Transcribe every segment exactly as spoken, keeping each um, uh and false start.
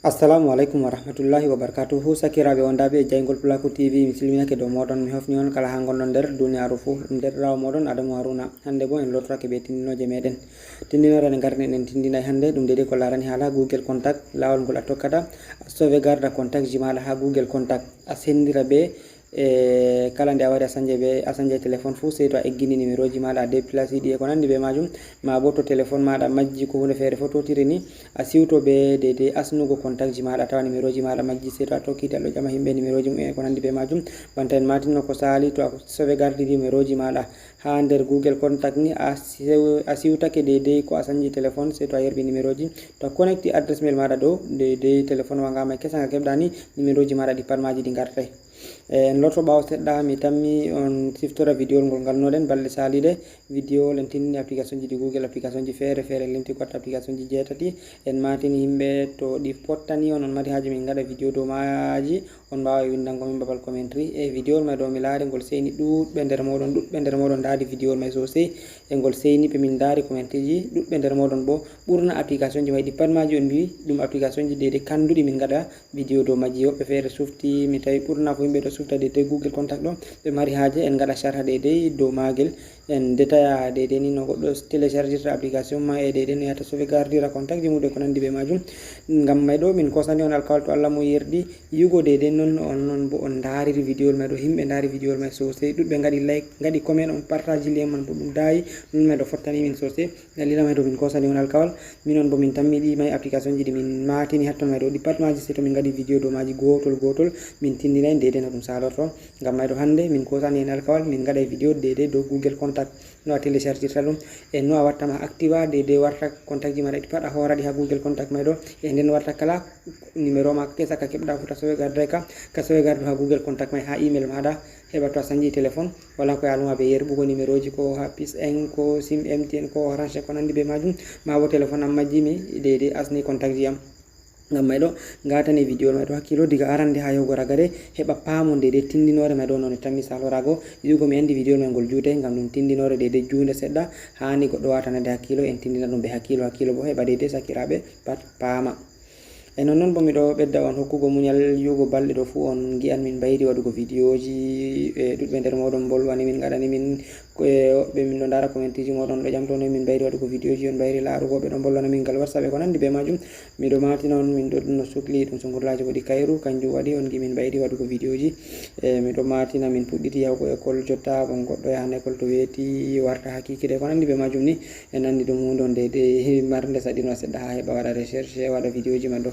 Assalamu alaikum wa rahmatullahi wa barakatuhu. Sakiraaɓe wondaaɓe e jayngol Pulaaku T V, mi silminake dow mooɗon, mi hofni on kala haa ngonɗon nder duniyaaru fuu. Ɗum deerɗiraawo mooɗon Adamu Haruna. Hannde boo en lortorake bee tindinooje meeɗen. Tindinoore nde ngarɗen en tindinay hannde, ɗum deydey ko laarani haala Google Contact, laawol ngol a tokkata a sauvegarda contactji maaɗa haa Google Contact, a senndira bee e kala nde a wari a sanja be, a sanja téléphone fuu, sey to a eggini numéroji maaɗa, a déplace ɗi e ko nandi be majum, ma bo to téléphone maaɗa majji ko huunde feere fototiri ni, a siwto be deydey asnugo contactji maaɗa, a tawa numéroji maaɗa majji, sey to a tokkiti a ɗo ƴama himɓe numéroji mum e ko nandi be majum. Banta en matinno ko saali, to a sauvegardi numéroji maaɗa haa nder Google Contact ni, a siw-, a siwtake deydey ko a sanji téléphone, sey to a yerɓi numéroji, to a connecti adresse mail maaɗa dow deydey téléphone wa nga mai kesa nga keɓɗa ni, numéroji maaɗa ɗi pat maaji ɗi ngartay. E, en lorto ɓaawo seɗɗa, mi tammi on siftora vidéo ngol ngalnoɗen balɗe saaliɗe. Vidéo en tindini applicationji ɗi Google, applicationji feere feere, limti ko watta applicationji jeetati. En maatini himɓe to ɗi pottani on, on mari haaje min ngaɗa vidéo dow maaji, on mbaawa windango min babal commentary. E vidéo mai ɗo mi laari ngol seyni ɗuɗɓe nder mooɗon, ɗuɗɓe nder mooɗon ndaari vidéo mai sosai. E ngol seyni ɓe min ndaari commentaryji, ɗuɗɓe nder mooɗon bo ɓurna applicationji mai ɗi pat maaji on mbi ɗum applicationji deydey kanduɗi min ngaɗa vidéo dow majji. Woɓɓe feere sufti, mi tawi ɓurna ko yimɓe ɗo sufta deydey Google Contact ɗo, ɓe mari haaje en ngaɗa sharha deydey dow maagel. En détail deydey ni no goɗɗo téléchargirta application ma e deydey no yahata sauvegardira contactji mum e ko nandi be majum. Ngam mai ɗo min kosani on alkawal to Allah mo yerdi yi'ugo deydey non no on non bo on ndaariri vidéo mai ɗo, himɓe ndaari vidéo mai sosai, ɗuɗɓe ngaɗi like, ngaɗi comment, on partage lien man bo ɗum daayi, non mai ɗo fottani min sosai. Dalila mai ɗo min kosani on alkawal, minon bo min tammi ɗi mai applicationji ɗi min maatini hatton mai ɗo ɗi pat maaji, sey to min ngaɗi vidéo dow maaji gootol gootol, min tindinay deydey no ɗum saalorto. Ngam mai ɗo hannde min kosani en alkawal, min ngaɗay vidéo deydey dow Google Contact, no a téléchargirta ɗum, e no a watta ma activa deydey warta contactji maaɗa ɗi pat a hooraɗi haa Google Contact mai ɗo, e nden warta kala numéro ma kesa ka keɓɗa fuu ta sauvegarday ka, ka sauvegardo haa Google Contact mai haa email maaɗa, heɓa to a sanji téléphone, wala ko yaaluma be yerɓugo numéroji ko haa Pis en, ko Sim M T N, ko Orange, ko nandi be majum, ma bo téléphone am majji mi deydey asni contactji am. Ngam mai ɗo, ngatane vidéo mai ɗo hakkilo diga arande haa yahugo ragare, heɓa paamon deydey tindinoore mai ɗo no nde tammi salorago, yi'ugo mi andi vidéo mai ngol juutay, ngam ɗum tindinoore deydey juunde seɗɗa, haani goɗɗo watanade hakkilo, en tindina ɗum be hakkilo, hakkilo bo heɓa deydey sakiraaɓe pat paama. E nonnon bo miɗo ɓedda on hokkugo munyal yi'ugo balɗe ɗo fuu on ngi'an min mbayri waɗugo vidéoji, e ɗuɗɓe nder mooɗon mbolwani min, ngaɗani min, ko e woɓɓe min ɗo ndaara commentiji mooɗon ɗo ƴamto no min mbayri waɗugo vidéoji, on mbayri laarugo ɓe ɗo mbolwana min gal WhatsApp e ko nandi be majum. Miɗo maatina on min ɗo no sukli ɗum sungurlaaji ko ɗi kayru, kanjum waɗi on ngi min mbayri waɗugo vidéoji. E miɗo maatina min puɗɗiti yahugo école jotta, kon goɗɗo yahan école to weeti warta hakikiɗe ko nandi be majum ni. En andi ɗum huunde on deydey marnde saɗino seɗɗa haa heɓa waɗa recherche, waɗa vidéoji man ɗo.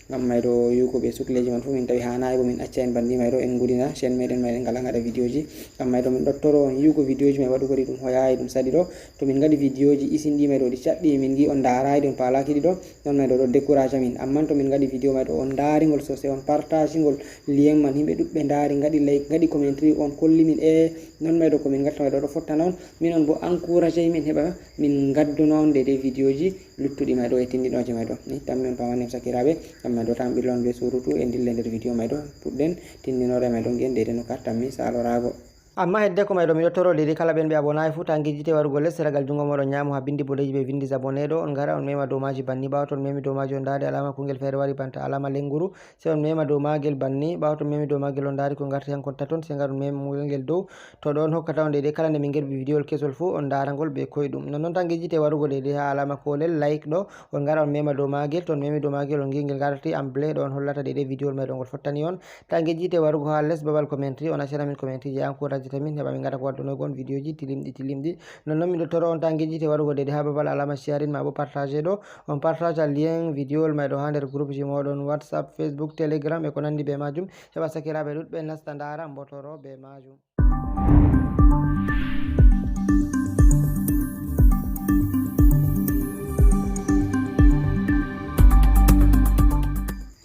Ngam mai ɗo yi'ugo ɓe sukleji man fuu min tawi haanayi bo min acca en banni mai ɗo en ngudina chaîne meɗen mai ɗen ngala ngaɗa vidéoji. Ngam mai ɗo min ɗo toro on yi'ugo vidéoji mai waɗugo ɗi ɗum hoyayi ɗum saɗi ɗo. To min ngaɗi vidéoji isinɗi mai ɗo ɗi caɗɗi min ngi on ndaarayi ɗi on paalaki ɗi ɗo, non mai ɗo ɗo décourage min. Amman to min ngaɗi vidéo mai ɗo on ndaari ngol sosai on partage ngol lien man himɓe ɗuɗɓe ndaari ngaɗi like ngaɗi commentary on kolli min e non mai ɗo ko min ngatta mai ɗo ɗo fottana on. Min on bo encourage min heɓa min ngadduno on deydey vidéoji luttuɗi mai ɗo e tindinooje mai ɗo. Ni tammi on paamani sakiraaɓe, ngam mai ɗo tan ɓilla on be surutu e ndille nder vidéo mai ɗo puɗɗen tindinoore mai ɗo ngi'en deydey no ka tammi salorago. Amma hedde ko mai ɗo miɗo toro deydey kala ɓen ɓe abonayi fuu ta ngejjite warugo les ragal jungo mooɗon nyaamo haa bindi boɗeeji ɓe vindi abonné ɗo, on ngara on mema dow maaji banni, ɓaawo to on memi dow maaji on ndaari alama kungel feere wari banta alama lenguru, sey on mema dow maagel banni, ɓaawo to on memi dow maagel on ndaari ko ngarti hankon taton, sey ngar on mema ngel dow, to ɗon hokkata on deydey kala nde min ngerɓi vidéowol kesol fuu on ndaara ngol be koyɗum. Nonnon ta ngejjite warugo deydey haa alama koolel like ɗo, on ngara on mema dow maagel, to on memi dow maagel on ngi ngel ngarti en bleu ɗo on hollata deydey vidéowol mai ɗo ngol fottani on. Ta ngejjite warugo haa les babal commentary, on accana min commentary je encourageta min heɓa min ngaɗa ko waddunoygo on vidéoji tilimɗi tilimɗi. Nonnon miɗo toro on ta ngejjite warugo deydey haa babal alama sharing ma bo partage ɗo, on partage lien vidéowol mai ɗo haa nder groupeji mooɗon WhatsApp, Facebook, Telegram e ko nandi be majum, heɓa sakiraaɓe ɗuɗɓe nasta ndaara mbotoro be majum.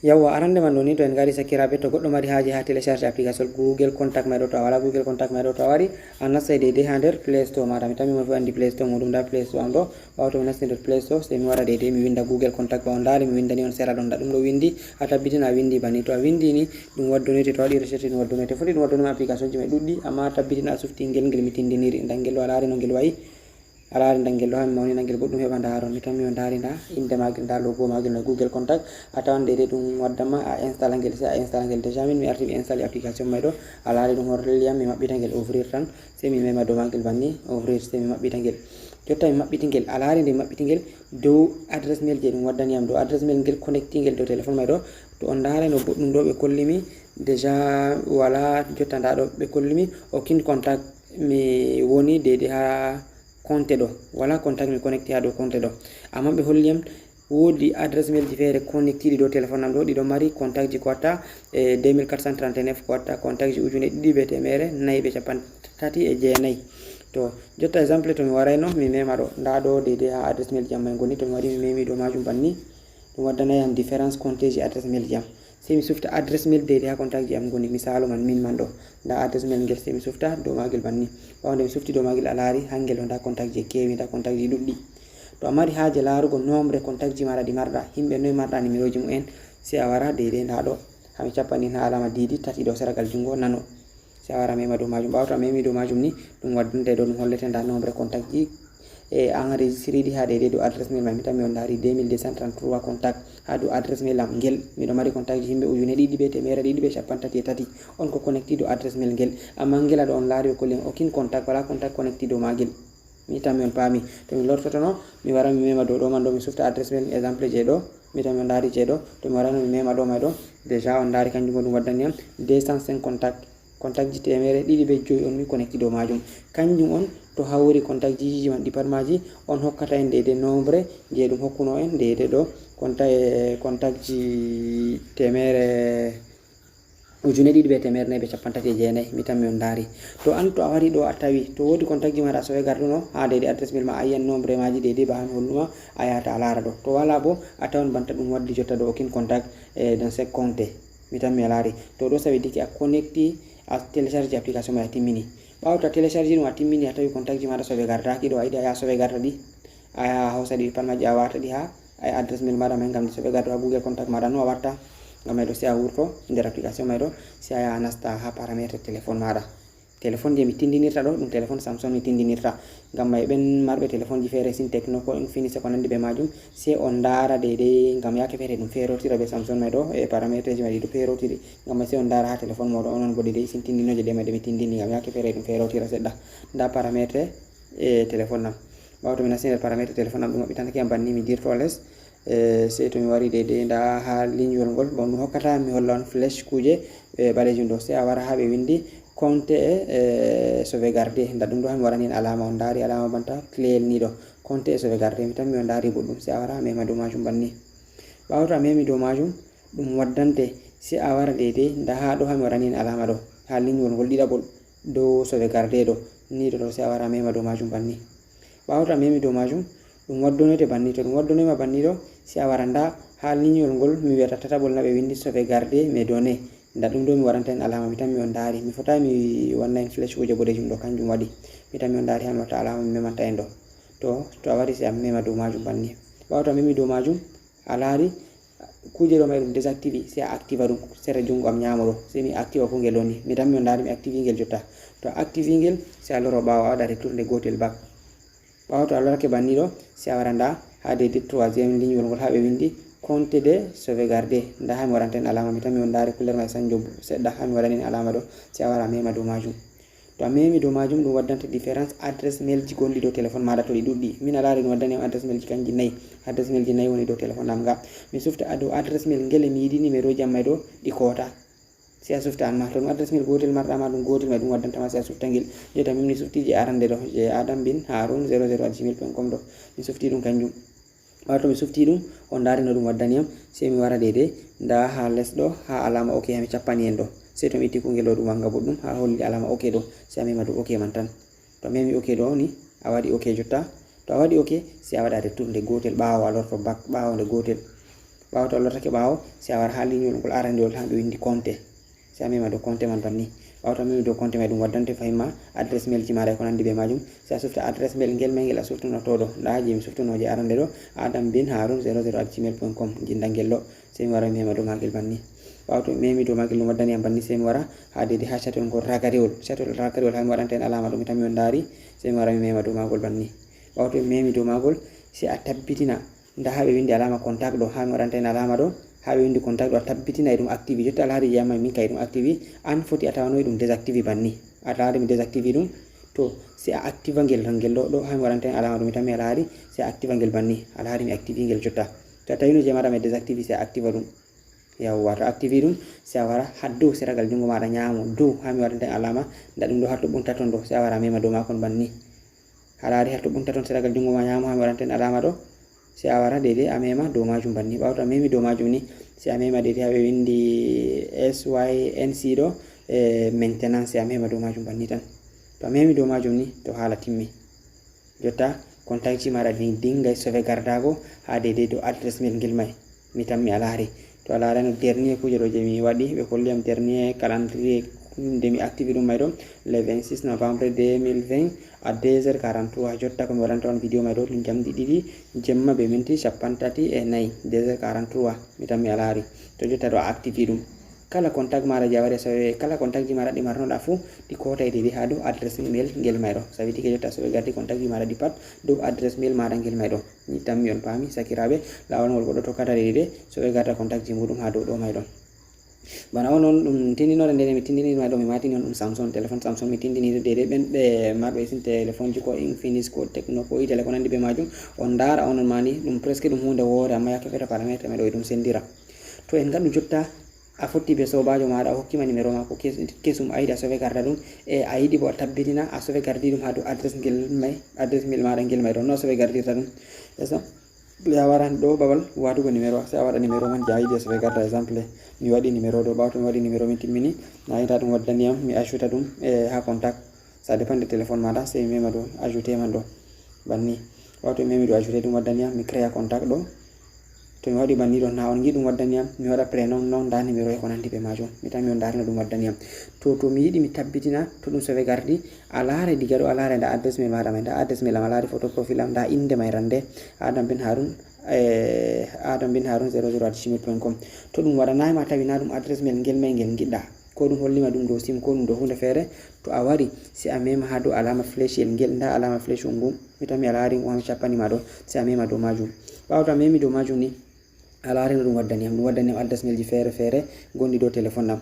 Yawwa, arande man ɗo ni, to en ngari sakiraaɓe, to goɗɗo mari haaje haa télécharge application Google Contact mai ɗo, to a wala Google Contact mai ɗo, to a wari a nasta deydey haa nder Play Store maaɗa. Mi tammi mon fuu andi Play Store muuɗum, nda Play Store am ɗo. Ɓaawo to mi nasti nder Play Store, sey mi wara deydey mi winda Google Contact, ɓaawo ndaari mi windani on sera ɗon, nda ɗum ɗo windi, a tabbitina a windi banni. To a windi ni, ɗum waddonoyte, to a waɗi recherche ɗum waddonoyte. Foti ɗum waddonoyte applicationji mai ɗuɗɗi, amma a tabbitina a sufti ngel, ngel mi tindiniri, nda ngel ɗo a laari no ngel wa'i. A laari nda ngel ɗo, haa mi mawni nda ngel boɗɗum, heɓa nda haa ɗo. Mi tammi on ndaari nda innde maagel, nda logo maagel no Google Contact. A tawan deydey ɗum waddan ma a installa ngel, sey a installa ngel. Déjà min mi arti mi installe application may ɗo. A laari ɗum holli yam, mi maɓɓita ngel, ouvrir tan. Sey mi mema dow maagel banni, ouvrir, sey mi maɓɓita ngel. Jotta mi maɓɓiti ngel, a laari nde mi maɓɓiti ngel, dow adresse mail je ɗum waddani yam ɗo. Adresse mail ngel connecti ngel dow téléphone may ɗo. To on ndaarayno boɗɗum ɗo ɓe kolli mi, déjà wala jotta nda ɗo ɓe kolli mi, aucun contact mi woni deydey haa compte ɗo. Wala contact mi connecti haa dow compte ɗo. Ammaa ɓe holli yam woodi adresse mail ji feere connectiiɗi dow téléphone am ɗo, ɗi ɗo mari contact ji ko watta, e, deux mille quatre cent trente-neuf ko watta, contact ji ujune ɗiɗi be teemeɗɗe nayi be cappanɗe tati e jeenayi. To, jotta exemple to mi warayno, mi mema ɗo, nda ɗo deydey haa adresse mail ji am may ngoni, to mi wari mi memi dow maajum banni, ɗum waddanay yam différence compte ji adresse mail ji am. Sey mi sufta adresse mail deydey haa contact ji am ngoni, misaalu man, min man ɗo, nda adresse mail ngel, sey mi sufta dow maagel banni. Ɓaawo nde mi sufti dow maagel, a laari haa ngel ɗo, nda contact ji e keewi, nda contact ji ɗuɗɗi. To a mari haaje laarugo nombre contact ji maaɗa ɗi marɗa, yimɓe noy marɗa numéro ji mumen, sey a wara deydey nda ɗo, haa mi cappan ɗin haa alaama diidi tati ɗo seragal junngo nano. Sey a wara mema dow maajum. Ɓaawo to a memi dow maajum ni, ɗum waddante ɗo, ɗum hollete nda nombre contact ji e enregistré ɗi haa deydey dow adresse mail may. Mi tammi on ndaari deux mille deux cent trente-trois contact haa dow adresse mail am ngel. Miɗo mari contact ji yimɓe ujune ɗiɗi be teemeɗɗe ɗiɗi be cappanɗe tati e tati. On ko connecti dow adresse mail ngel. Ammaa ngel ɗo on laari ɓe kolli yam aucun contact, wala contact connecti dow maagel. Mi tammi on paami. To mi lortotono, mi wara mi mema dow ɗo man ɗo, mi sufta adresse mail exemple je ɗo. Mi tammi on ndaari je ɗo. To mi warayno mi mema ɗo may ɗo, déjà on ndaari kanjum ɗum waddani yam deux cent cinq contact. Contact ji teemeɗɗe ɗiɗi be jowi on mi connecti dow maajum. Kanjum on to hawri contact ji man ɗi pat maaji, on hokkata en deydey nombre je ɗum hokkuno en deydey ɗo, conta-, e, contact ji teemeɗɗe, ujune ɗiɗi be teemeɗɗe nayi be cappanɗe tati e jeenayi, mi tammi on ndaari. To an to a wari ɗo a tawi, to woodi contact ji maaɗa sauvegarde no, haa deydey adresse mail ma a yi'an nombre maaji deydey ba haa mi hollu ma, a yahata a laara ɗo. To wala bo, a tawan banta ɗum waddi jotta ɗo aucun contact, e, dans ce compte. Mi tammi a laari. To ɗo sawi diki a connecti, a télécharge application may a timmini. Ɓaawo to a télécharge ɗum a timmini, a tawi contact ji maaɗa sauvegardaaki ɗo, a yiɗi a yaha sauvegarda ɗi, a yaha a hoosa ɗi pat maaji a waata ɗi haa, a adresse mail maaɗa may ngam ɗi sauvegarde haa Google Contact maaɗa no a watta. Ngam may ɗo sey a wurto nder application may ɗo, sey a yaha a nasta haa paramètre téléphone maaɗa. Téléphone je mi tindinirta ɗo, ɗum téléphone Samsung mi tindinirta. Ngam may ɓen marɓe téléphone ji feere, sin Tecno ko Infinix ko nandi be maajum, sey on ndaara deydey, ngam yaake feere ɗum feerotira be Samsung may ɗo, e paramètre ji may ɗi ɗo feerotiri. Ngam may sey on ndaara haa téléphone mooɗon, onon bo deydey sin tindinooje ɗe may ɗe mi tindini, ngam yaake feere ɗum feerotira seɗɗa. Nda paramètre e téléphone am. Ɓaawo to mi nasti nder paramètre téléphone am, ɗum maɓɓitantake yam banni, mi dirto les. E, sey to mi wari deydey, nda haa lignewol ngol, bon, ɗum hokkata mi holla on flèche kuuje, e, ɓaleejum ɗo. Sey a wara haa ɓe windi compte e, e, sauvegarde. Nda ɗum ɗo haa mi warani en alaama, on ndaari alaama banta clé ni ɗo. Compte e sauvegarde, mi tammi on ndaari boɗɗum. Sey a wara a mema dow maajum banni. Ɓaawo to a memi dow maajum, ɗum waddante, sey a wara deydey, nda haa ɗo haa mi warani en alaama ɗo. Haa lignewol ngol ɗiɗaɓol dow sauvegarde ɗo. Ni ɗo ɗo, sey a wara a mema dow maajum banni. Ɓaawo to a memi dow maajum, ɗum waddonoyte banni. To ɗum waddonoyma banni ɗo, sey a wara nda haa lignewol ngol mi wi'ata tataɓol na ɓe windi sauvegarde mes données. Nda ɗum ɗo mi waranta en alaama, mi tammi on ndaari. Mi fotaay mi wanna en flèche kuuje boɗeejum ɗo, kanjum waɗi. Mi tammi on ndaari haa mi watta alaama mi memanta en ɗo. To, to a wari sey a mema dow maajum banni. Ɓaawo to a memi dow maajum, a laari kuuje ɗo may ɗum désactivé, sey a activa ɗum sera junngo am nyaamo ɗo. Sey mi activa ko ngel woni. Mi tammi on ndaari mi activi ngel jotta. To a activi ngel, sey a loro ɓaawo a waɗa retour nde gootel back. Ɓaawo to a lorake banni ɗo, sey a wara nda haa deydey troisième lignewol ngol haa ɓe windi compte de sauvegarde. Nda haa mi waranta en alaama, mi tammi on ndaari couleur may sanjo seɗɗa, haa mi waɗani en alaama ɗo, sey a wara a mema dow maajum. To a memi dow maajum, ɗum waddante différence adresse mail ji gonɗi dow téléphone maaɗa to ɗi ɗuɗɗi. Min a laari ɗum waddani am adresse mail ji kanji nayi. Adresse mail ji nayi woni dow téléphone am nga. Mi sufta a dow adresse mail ngele mi yiɗi numéro ji am may ɗo ɗi koota. Sey a sufta an ma. To ɗum adresse mail gootel marɗa ma, ɗum gootel may ɗum waddanta ma, sey a sufta ngel. Jotta min mi sufti je arande ɗo, je Adam bin Harun zéro zéro at gmail point com ɗo. Mi sufti ɗum kanjum. Ɓaawo to mi sufti ɗum, on ndaari no ɗum waddani yam, sey mi wara deydey, nda haa les ɗo, haa alaama ok, haa mi cappani en ɗo. Sey to mi itti kungel ɗo ɗum wanga boɗɗum, haa holli alaama ok ɗo, sey a mema dow ok man tan. To a memi ok ɗo ni, a waɗi ok jotta. To a waɗi ok, sey a waɗa retour nde gootel ɓaawo a lorto back, ɓaawo nde gootel. Ɓaawo to a lortake ɓaawo, sey a wara haa lignewol ngol arandewol haa ɓe windi compte. Sey a mema dow compte man banni. Ɓaawo to a memi dow compte may, ɗum waddante fahin ma adresse mail ji maaɗa e ko nandi be maajum. Sey a sufta adresse mail ngel may ngel a suftunoto ɗo. Nda je mi suftuno je arande ɗo, adam bin harun zéro zéro at gmail point com, jinda ngel ɗo. Sey mi wara mi mema dow maagel banni. Ɓaawo to mi memi dow maagel, ɗum waddani yam banni, sey mi wara haa deydey haa catel ngol ragarewol. Catel ragarewol haa mi waɗanta en alaama ɗo, mi tammi on ndaari. Sey mi wara mi mema dow maagol banni. Ɓaawo to en memi dow maagol, sey a tabbitina. Ndaa haa ɓe winndi alaama contact ɗo, haa mi waɗanta en alaama ɗo, haa ɓe winndi contact ɗo, a tabbitina e ɗum active. Jotta a laari jeyam may min kay ɗum active, an foti a tawanoy ɗum désactive banni. A laari mi désactive ɗum, to sey a activa ngel, ngel ɗo, ɗo haa mi waɗanta en alaama ɗo, mi tammi a laari, sey a activa ngel banni. A laari mi active ngel jotta. To a tawino jey maaɗa may désactive, sey a activa ɗum. Yawwa, to a activi ɗum, sey a wara haa dow seragal junngo maaɗa nyaamo dow, haa mi waɗanta en alaama, ndaa ɗum ɗo haa to ɓunta ton ɗo, sey a wara a mema dow maakon banni. A laari haa to ɓunta ton seragal junngo ma nyaamo, haa mi waɗanta en alaama ɗo, sey a wara deydey a mema dow maajum banni. Ɓaawo to a memi dow maajum ni, sey a mema deydey haa ɓe winndi S Y N C ɗo, e maintenance, sey a mema dow maajum banni tan. To a memi dow maajum ni, to haala timmi. Jotta, contactji maaɗa ɗin dinngay sauvegardago haa deydey dow adresse mail ngel may. Mi tammi a laari. To a laarano dernier kuuje ɗo jey mi waɗi, ɓe holli yam dernier calendrier nde mi activi ɗum may ɗo, le vingt-six novembre deux mille vingt à deux heures quarante-trois. Jotta ko mi waɗanta on vidéo may ɗo, ɗum jamɗe ɗiɗi jemma bee minti cappanɗe tati e nayi, deux heures quarante-trois. Mi tammi a laari. To jotta ɗo a activi ɗum. Kala contact maaɗa je a waɗi a sauve, kala contactji maaɗa ɗi marnoɗa fuu, ɗi kootay deydey haa dow adresse mail ngel may ɗo. Ça veut dire que jotta sauvegardi contactji maaɗa ɗi pat dow adresse mail maaɗa ngel may ɗo. Mi tammi on paami, sakiraaɓe, laawol ngol goɗɗo tokkata deydey de, sauvegarda contactji muuɗum haa dow ɗo may ɗon. Bana on on ɗum tindinoore nde mi tindiniri may ɗo, mi maatini on ɗum Samsung, téléphone Samsung mi tindiniri deydey ɓen ɓe marɓe isin téléphone ji ko Infinix, ko Tecno, ko Itel, ko nanndi bee maajum. On ndaara on on maani, ɗum presque ɗum huunde woore, ammaa yaake feere paramètre may ɗo e ɗum senndira. To en ngaɗu jotta, a fotti bee soobaajo maaɗa, o hokki ma numéro maako kes-, kesum, a yiɗi a sauvegarda ɗum, e a yiɗi bo a tabbitina a sauvegardi ɗum haa dow adresse ngel may, adresse mail maaɗa ngel may ɗon, no a sauvegardirta ɗum. Exemple, a waran ɗo babal waatugo numéro, sey a waɗa numéro man je a yiɗi a sauvegarda. Exemple, mi waɗi numéro ɗo, ɓaawo to mi waɗi numéro min timmini, na yiɗa ɗum waddani yam, mi ajouta ɗum, e, haa contact. Ça dépend de téléphone maaɗa, sey mi mema ɗo, ajouter man ɗo. Banni. Ɓaawo to mi memi ɗo ajouter ɗum waddani yam, mi créa contact ɗo. To mi waɗi banni ɗo, na on ngiɗi ɗum waddani yam, mi waɗa prénom, nom, ndaa numéro e ko nanndi bee maajum. Mi tammi on ndaari no ɗum waddani yam. To, to mi yiɗi mi tabbitina to ɗum sauvegardi, a laaray diga ɗo, a laaray ndaa adresse mail maaɗa may, ndaa adresse mail am, a laari photo profil am, ndaa innde may rande, Adam Ben Harun, eh, Adam Ben Harun zéro zéro arobase gmail point com. To ɗum waɗanaay ma tawi na ɗum adresse mail ngel may ngel ngiɗɗa. Ko ɗum holli ma ɗum dow sim, ko ɗum dow huunde feere. To a wari, sey a mema haa dow alaama flèche el ngel, ndaa alaama flèche un ngun. Mi tammi a laari ngun, haa mi cappani ma ɗo, sey a mema dow maajum. Ɓaawo to a memi dow maajum ni, a laari no ɗum waddani yam. Ɗum waddani yam adresse mail ji feere feere gonɗi dow téléphone am.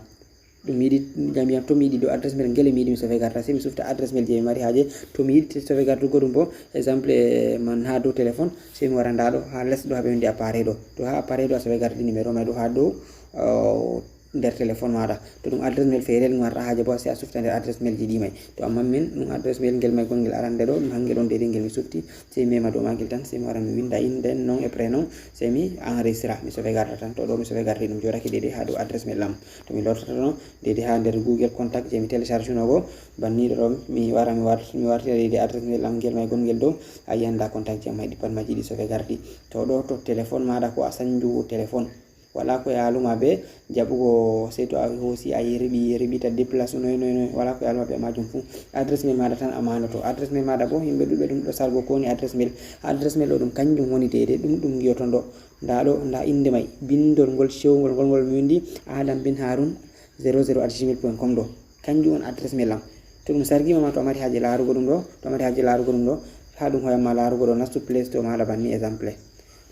Ɗum mi yiɗi, jam yam to mi yiɗi dow adresse mail ngel mi yiɗi mi sauvegarda, sey mi sufta adresse mail je mi mari haaje. To mi yiɗi sauvegardugo ɗum bo, exemple, eh, man haa dow téléphone, sey mi wara ndaa ɗo, haa les ɗo, haa ɓe winndi appareil ɗo. To haa appareil ɗo a sauvegardi numéro may ɗo haa dow, oh, nder téléphone maaɗa. To ɗum adresse mail feerel marɗa haaje bo, sey a sufta nder adresse mail ji ɗi may. To ammaa min, ɗum adresse mail ngel may gongel arande ɗo, ɗum hangel on deydey ngel mi sufti, sey mi mema dow maagel tan, sey mi wara mi winnda innde, nom e prénom, sey mi enregistra, mi sauvegarda tan. To ɗo mi sauvegardi ɗum jooɗake deydey haa dow adresse mail am. To mi lortotono deydey haa nder Google Contact je mi télécharge no go, banni ɗo ɗo mi wara mi war-, mi wartira deydey adresse mail am ngel may gongel dow, a yi'an ndaa contactji am may ɗi pat maaji ɗi sauvegardi. To ɗo to téléphone maaɗa ko a sanjuwo téléphone. Walaa ko yaaluma bee jaɓugo, sey to a hoosi, a yerɓi, yerɓita, déplace, noy, noy, noy, walaa ko yaaluma bee maajum fuu. Adresse mail maaɗa tan a maanoto. Adresse mail maaɗa boo, yimɓe ɗuuɗɓe ɗum ɗo sargo ko woni adresse mail. Adresse mail ɗo ɗum kanjum woni deydey ɗum, ɗum ngi'oton ɗo. Ndaa ɗo, ndaa innde may, binndol ngol cewngol ngol, ngol mi winndi Adam Ben Harun zéro zéro arobase gmail point com ɗo. Kanjum on adresse mail am. To ɗum sargiima ma, to a mari haaje laarugo ɗum ɗo, to a mari haaje laarugo ɗum ɗo, haa ɗum hoyan ma laarugo ɗo, nastu Play Store maaɗa banni exemple.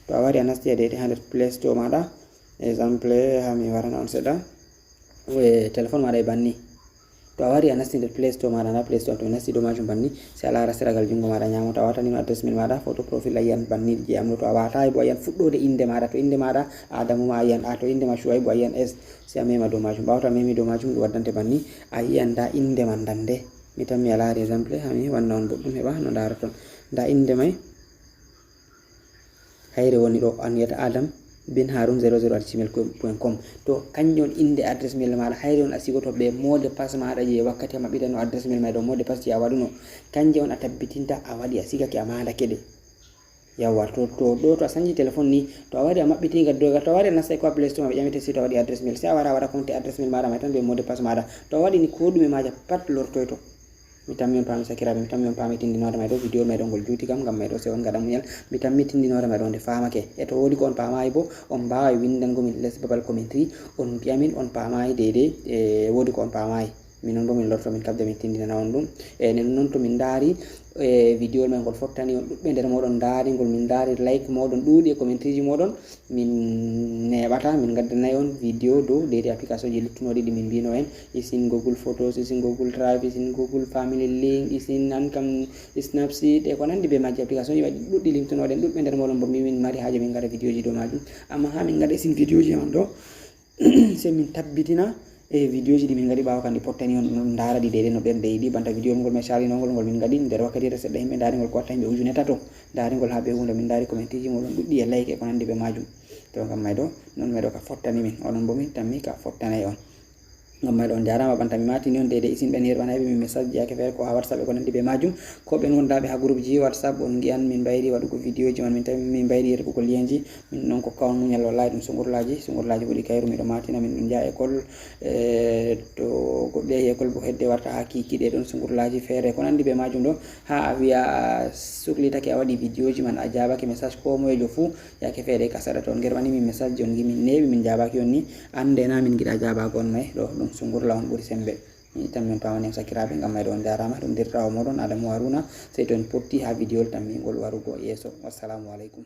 To a wari a nasti a deydey haa nder Play Store maaɗa, exemple, haa mi warana on seɗɗa. E, téléphone maaɗa e banni. To a wari a nasti nder Play Store maaɗa, ndaa Play Store, to mi nasti dow maajum banni, sey a laara seragal junngo maaɗa nyaamo, to a waatani no adresse mail maaɗa, photo profil a yi'an banni je am ɗo, to a waataay bo a yi'an fuɗɗoode innde maaɗa, to innde maaɗa Adamu ma a yi'an, a to innde ma Shuaibu a yi'an S, sey a mema dow maajum. Ɓaawo to a memi dow maajum, ɗum waddante banni, a yi'an ndaa innde man ndaa nde. Mi tammi a laari exemple, haa mi wanna on boɗɗum heɓa no ndaaroton. Ndaa innde may. Hayre woni ɗo, an wiyata Adam Ben Harun zéro zéro arobase gmail point com. To, kanjum on innde adresse mail maaɗa. Hayre on a sigoto bee mot de passe maaɗa je wakkati a maɓɓitano adresse mail may ɗo, mot de passe je a waɗuno. Kanje on a tabbitinta a waɗi, a sigake, a maandake ɗe. Yawwa, to, to, ɗo to a sanji téléphone ni, to a wari a maɓɓiti nga doga, to a wari a nasta ko a Play Store ma ɓe ƴamete si to a waɗi adresse mail. Sey a wara a waɗa compte adresse mail maaɗa may tan bee mot de passe maaɗa. To a waɗi ni ko ɗume maaja pat lortoyto. Mi tammi on paami sakiraaɓe, mi tammi on paami tindinoore may ɗo, video may ɗo ngol juuti kam, ngam may ɗo sey on ngaɗa munyal. Mi tammi tindinoore may ɗo nde faamake. E to woodi ko on paamaayi bo, on mbaaway winndango min les babal commentary, on mbi'a min on paamaayi deydey, e woodi ko on paamaayi. Minon bo min lorto min kabda min tindinana on ɗum. E nen noon to min ndaari e video men ngol fottani on ɗuɓɓe nder moɗon ndaari ngol, min ndaari like moɗon ɗuuɗi e commenteji moɗon, min neeɓata min ngaddanay on video dow deedi application ji luttunoɗi ɗi min mbino en, isin Google Photos, isin Google Drive, isin Google Family Link, isin an kam Snapseed e ko nandi be majji. Application ji waɗi ɗuɗɗi limtunoɗen ɗuɗɓe nder moɗon bo min mari haaje min ngada video ji dow majum. Amma ha min ngada isin video ji on ɗo, sey min tabbitina e video ji ɗi min ngadi ɓaawo kan ɗi pottani on, on ndaara ɗi deydey no ɓernde yiɗi. Banta video ngol mi calino ngol, ngol min ngadi nder wakkati seɗɗa, yimɓe ndaari ngol ko watta yimɓe ujune tato ndaari ngol ha ɓe huunda. Min ndaari commenteji muɗum ɗuɗɗi e like e ko nandi be majum. To ngam may ɗo non may ɗo ka fottani min, onon bo min tammi ka fottanay on. Ngam may ɗo on jarama, banta mi matini on deydey isin ɓen yerɓanayɓe min message ji yake feere ko ha WhatsApp e ko nandi be majum. Ko ɓen wondaɓe ha groupe ji WhatsApp, on ngi'an min mbayri waɗugo video ji man, min tawi min mbayri yerɓugo lien ji. Min non ko kawon muñal, wallahi ɗum sungurlaji, sungurlaji ɓuri kayru. Miɗo matina min ɗum jaa école, e to goɗɗo yahi école bo hedde warta ha kikiɗe ɗon sungurlaji feere ko nandi be majum ɗo. Ha a wiya a suklitake a waɗi video ji man a jabake message ko moyejo fuu, yake feere ka saɗa to on ngerɓani min message ji on ngi min neeɓi min jabaki on ni, ande na min ngiɗa jabago on may. Ɗo ɗum sungurla on ɓuri sembe. Mi itan min pamani on sakiraɓe, ngam may ɗo on jarama. Ɗum dirɗawo moɗon Adamu Haruna. Sey to en potti ha video tammi ngol warugo yeeso. Wassalamu aleykum.